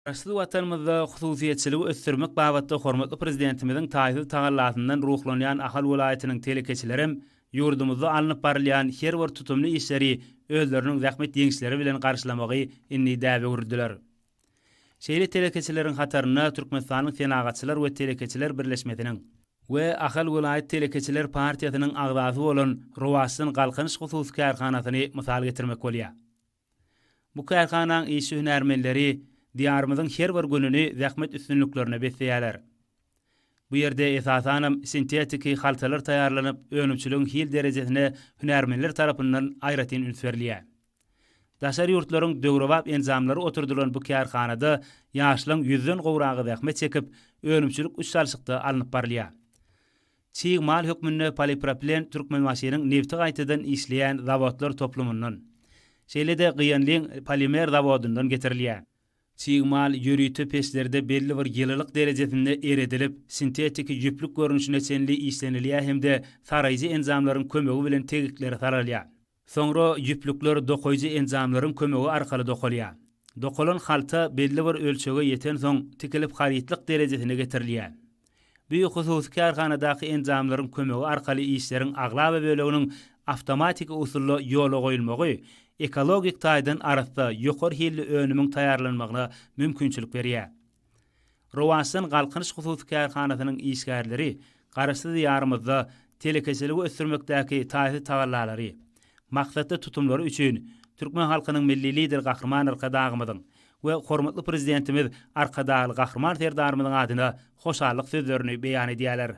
Garaşsyz Watanymyzda hususyýetçiligi ösdürmek babatda hormatly Prezidentimiziň taýsyz tagallasyndan ruhlanýan Ahal welaýatynyň telekeçilerem ýurdumyzda alnyp barylýan her bir tutumly işleri özleriniň zähmet ýeňişleri bilen garşylamagy indi däbe öwürdiler. Şeýle telekeçileriň hatarynda Türkmenistanyň Senagatçylar we telekeçiler birleşmesiniň we Ahal welaýat telekeçiler partiýasynyň agzasy bolan Rowaçlan Galkynyş hususy kärhanasyny mysal getirmek bolýar. Bu kärhanaň işçi-hünärmenleri Diýarymyzyň her bir gününi zähmet üstünliklerine besleýärler. Bu ýerde, esasanam, sintetiki haltalar taýýarlanyp, önümçiligiň hil derejesine hünärmenler tarapyndan aýratyn üns berilýär. Daşary ýurtlaryň döwrebap enjamlary oturdylan bu kärhanada ýaşlaryň ýüzden gowragy zähmet çekip, önümçilik üç salşykda alnyp barylýar. Çig mal hökmünde polipropilen Türkmenbaşynyň nebti gaýtadan işleýän zawodlar toplumyndan, şeýle-de Gyýanlyň polimer zawodyndan getirilýär. Çig mal ýörite peçlerde belli bir ýylylyk derejesinde eredilip, sintetiki ýüplük görnüşine çenli işlenilýär hem-de saraýjy enjamlaryň kömegi bilen tegiklere saralýar. Soňra ýüplükler dokaýjy enjamlaryň kömegi arkaly dokalýar. Dokalan halta belli bir ölçege ýetensoň, tikilip harytlyk derejesine getirilýär. Bu hususy kärhanadaky enjamlaryň kömegi arkaly işleriň aglaba böleginiň awtomatiki usulda ýola goýulmagy ekologik taýdan arassa, ýokary hilli önümiň taýýarlanmagyna mümkinçilik berýär. Rowaçlan Galkynyş hususy kärhanasynyň işgärleri Garaşsyz Diýarymyzda telekeçiligi ösdürmekdäki taýsyz tagallalary, maksatly tutumlary üçin türkmen halkynyň Milli Lideri Gahryman Arkadagymyzyň we hormatly Prezidentimiz Arkadagly Gahryman Serdarymyzyň adyna hoşallyk sözlerini beýan edýärler.